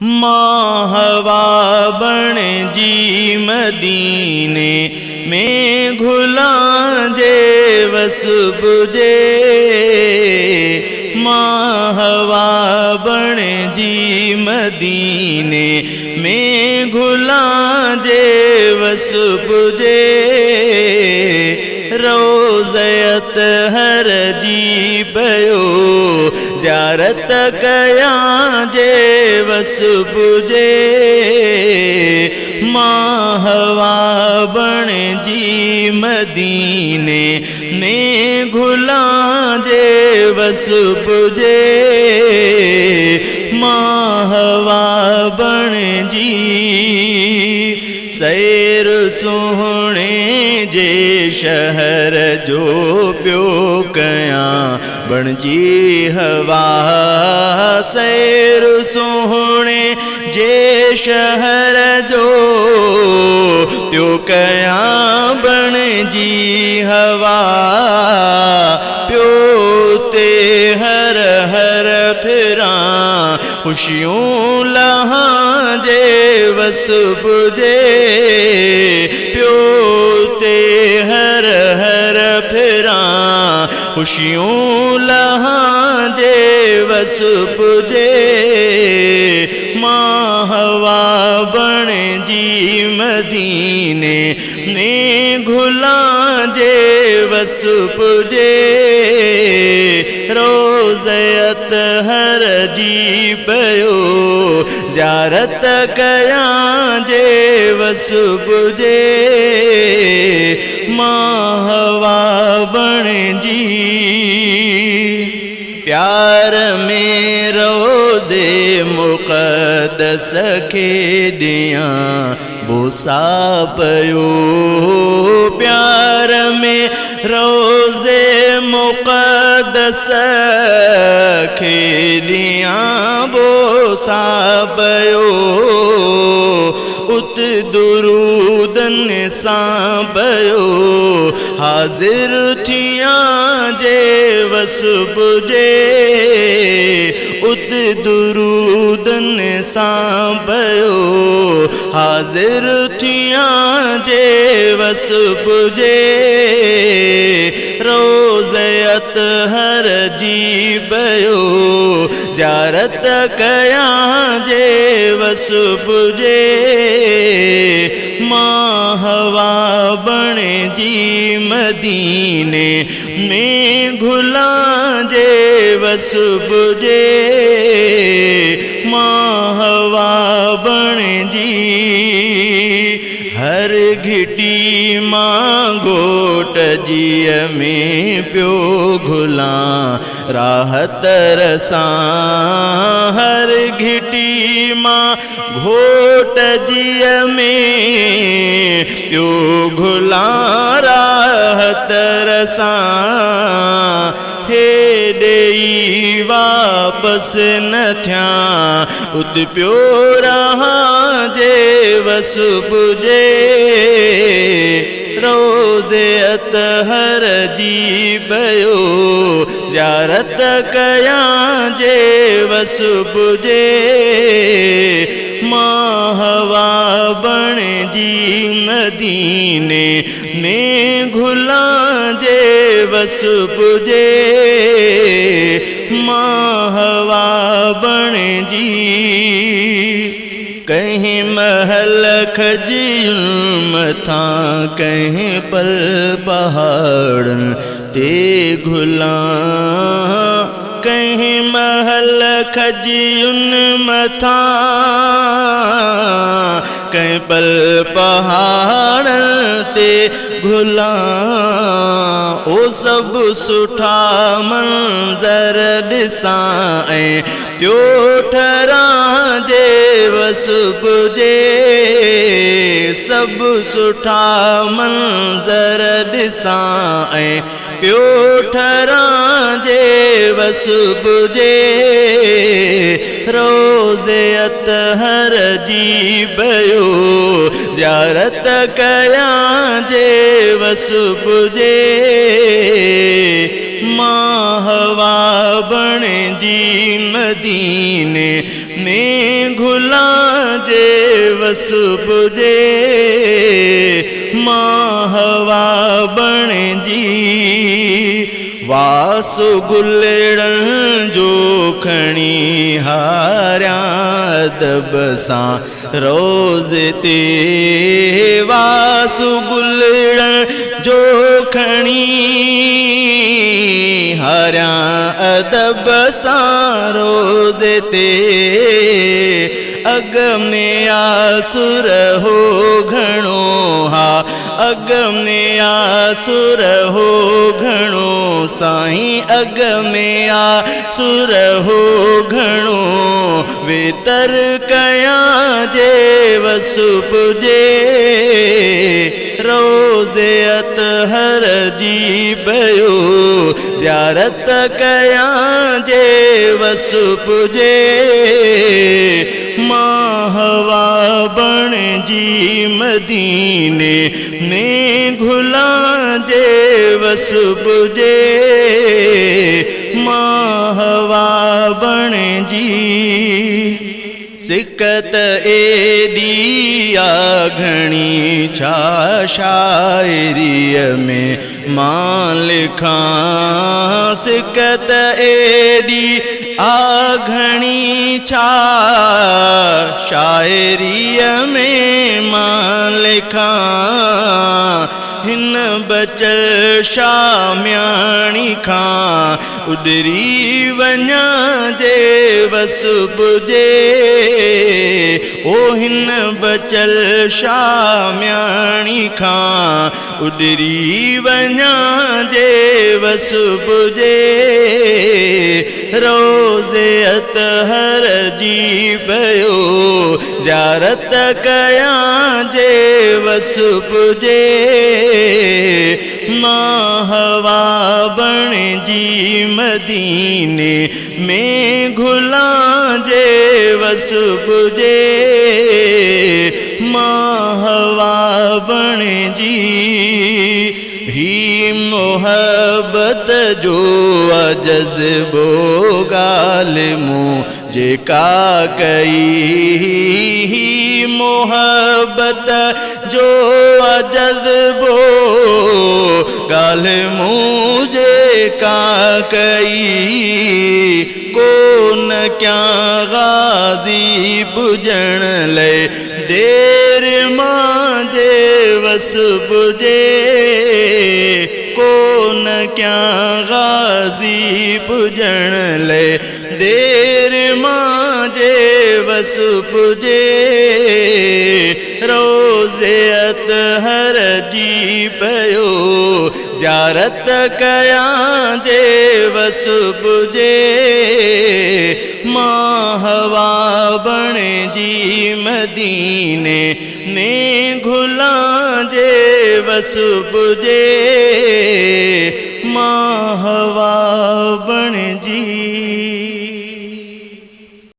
مان هوا بڻجي مديني ۾ گهلان جي وس پڄي. مان هوا بڻجي مديني ۾ گهلان جي وس پڄي. روزيت هر جي پيو زيارت ڪيان جي وس پڄي. مان هوا بڻجي مديني ۾ گهلان جي وس پڄي. مان هوا بڻجي سير سهڻي جي شهر جو پيو ڪيان بڻجي هوا. سير سهڻي جي شهر جو پيو ڪيان بڻجي هوا. پيو تي هر هر ڦران خوشيون لهان جي وس پڄي. پيو تي هر هر ڦران خوشيون لهان جي وس پڄي. مان هوا بڻجي مديني ۾ گهلان جي وس پڄي. روزيت هر جي پيو زيارت ڪيان جي وس پڄي. مان هوا بڻجي پيار ۾ روزي مقدس کي ڏيان بوسا پيو. پيار ۾ روزي مقدس کي ڏيان بوسا پيو. ات درودن سان پيو حاضر ٿيان جي وس پڄي. ات درودن سان پيو حاضر ٿيان جي وس پڄي. روزيت هر جي پيو زيارت ڪيان جي وس پڄي. مان هوا بڻجي مديني ۾ گهلان جي وس پڄي. مان هوا بڻجي هر گهٽي مان گهوٽ جيءَ ۾ پيو گهلان راحت رسان. هر گهٽي مان گهوٽ جيءَ ۾ پيو گهلان راحت رسان. هيڏي ئي واپس نه ٿيان ات پيو رهان جي وس پڄي. روزيت هر جي پيو زيارت ڪيان جي وس پڄي. مان هوا بڻجي مديني ۾ گهلان جي وس پڄي. مان هوا بڻجي ڪنهن محل کجين مٿان ڪنهن پل پهاڙن تي گهلان. ڪنهن محل کجين مٿان ڪنهن پل پهاڙن تي گهلان. او سڀ سٺا منظر ڏسان ۽ پيو ٺران جي وس پڄي. سڀ سٺا منظر ڏسان ۽ پيو ٺران جي وس پڄي. روزيت هر جي پيو زيارت ڪيان جي وس پڄي. مان هوا بڻجي مديني ۾ گهلان جي وس پڄي، مان هوا بڻجي. واس گلڙن جو کڻي هاريان ادب سان روز تي، واس گلڙن جو کڻي هاريان ادب سان روز تي. اڳ ۾ آسر هو گهڻو، ها اڳ ۾ آسر هو گهڻو، سائين اڳ ۾ آسر هو گهڻو. ويتر ڪيان جي وس پڄي، روز اطهر جي پيو زيارت ڪيان جي وس پڄي، مان هوا بڻجي مديني ۾ گهلان جي وس پڄي، مان هوا بڻجي. سڪت ايڏي آ گهڻي، ڇا شاعريءَ ۾ مان لکان؟ سڪت ايڏي آ گهڻي، ڇا شاعريءَ ۾ مان لکان؟ هن بچل شامياڻي کان اڏري وڃان جي وس پڄي، او هن بچل شامياڻي کان اڏري وڃان جي وس پڄي، روز اطهر جي پيو زيارت ڪيان جي وس پڄي، مان هوا بڻجي مديني ۾ گهلان جي وس پڄي، مان هوا بڻجي. هي محبت جو جذبو، ڳالهه مون جيڪا ڪئي، هي محبت جو جذبو، ڳالهه مون جيڪا ڪئي، ڪونه ڪيان غازي پڄڻ لاءِ دير مان جي وس پڄي، ڪونه ڪيان غازي پڄڻ لاءِ دير مان جي وس پڄي، روز اطهر جي پيو زيارت ڪيان جي وس پڄي، مان هوا بڻجي مديني ۾ گهلان جي وس پڄي، مان هوا بڻجي.